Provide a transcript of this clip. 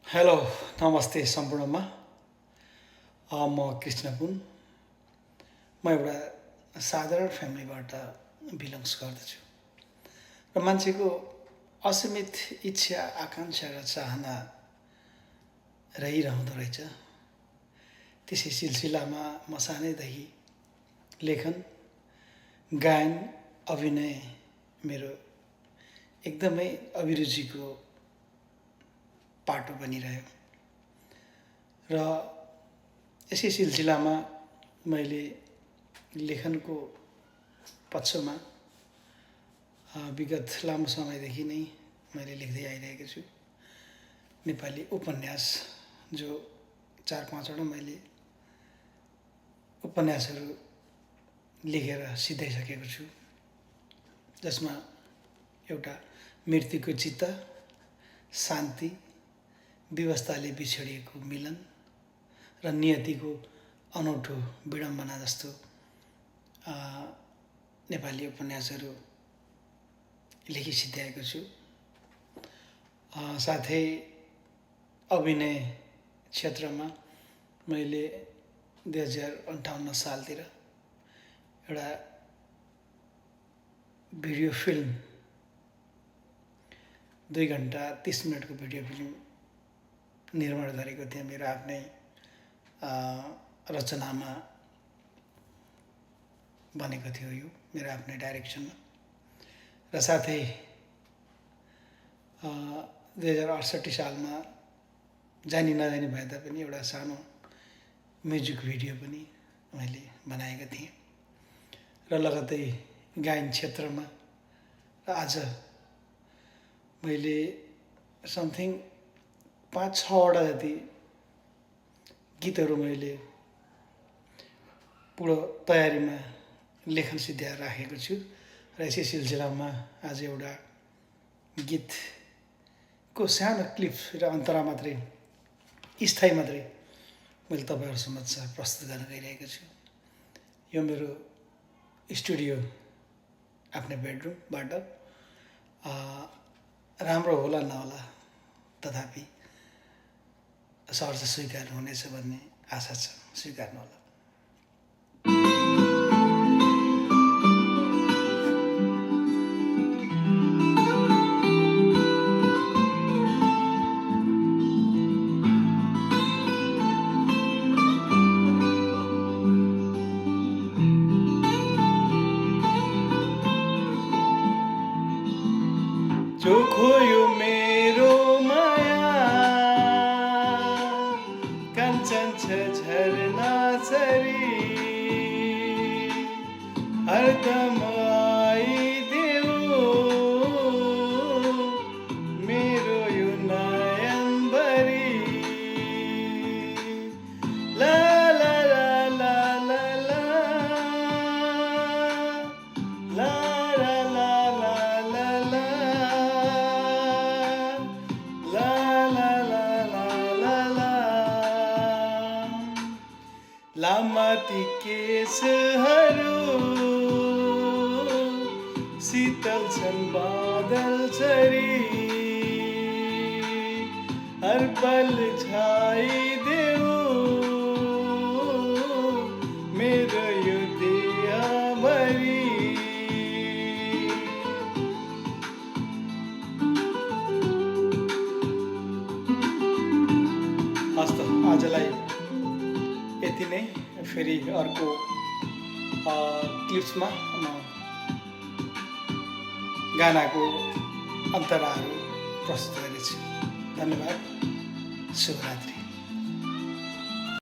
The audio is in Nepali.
हेलो नमस्ते सम्पूर्णमा म कृष्ण पुन म एउटा साधारण फ्यामिलीबाट बिलोङ्स गर्दछु र मान्छेको असीमित इच्छा आकाङ्क्षा र चाहना रहिरहँदो रहेछ। त्यसै सिलसिलामा म सानैदेखि लेखन गायन अभिनय मेरो एकदमै अभिरुचिको पाटो बनिरह्यो र यसै सिलसिलामा मैले लेखनको पक्षमा विगत लामो समयदेखि नै मैले लेख्दै आइरहेको छु। नेपाली उपन्यास जो 4-5 वटा मैले उपन्यासहरू लेखेर सिद्धाइसकेको छु, जसमा एउटा मृत्युको चित्त, शान्ति, व्यवस्थाले बिछोडिएको मिलन र नियतिको अनौठो विडम्बना जस्तो नेपाली उपन्यासहरू लेखी सिद्ध्याएको छु। साथै अभिनय क्षेत्रमा मैले 2058 सालतिर एउटा भिडियो फिल्म 2 घण्टा 30 मिनटको भिडियो फिल्म निर्माण गरेको थिएँ मेरो आफ्नै रचनामा बनेको थियो। यो मेरो आफ्नै डाइरेक्सनमा र साथै 2068 सालमा जानी नजानी भए तापनि एउटा सानो म्युजिक भिडियो पनि मैले बनाएको थिएँ र लगत्तै गायन क्षेत्रमा र आज मैले समथिङ 5-6 वटा जति गीतहरू मैले पुरो तयारीमा लेखन सिद्ध्याएर राखेको छु र यसै सिलसिलामा आज एउटा गीतको सानो क्लिप र अन्तरा मात्रै स्थायी मात्रै मैले तपाईँहरू समक्ष प्रस्तुत गर्न गइरहेको छु। यो मेरो स्टुडियो आफ्नै बेडरुमबाट राम्रो होला नहोला तथापि सहर्ष स्वीकार्नुहुनेछ भन्ने आशा छ, स्वीकार्नुहोला। चोखो यो मेरो माया काञ्चन छ झरना चरी हरदम आइदेऊ मेरो यो नयनभरि ला ला ला ला ला ला ला लामाती केसहरू शीतल छन् बादल झरी हर पल छाइदेऊ मेरो यो देहभरि। हस्त आजलाई यति नै। फेरि अर्को क्लिप्समा म गानाको अन्तराहरू प्रस्तुत गर्नेछु। धन्यवाद, शुभरात्रि।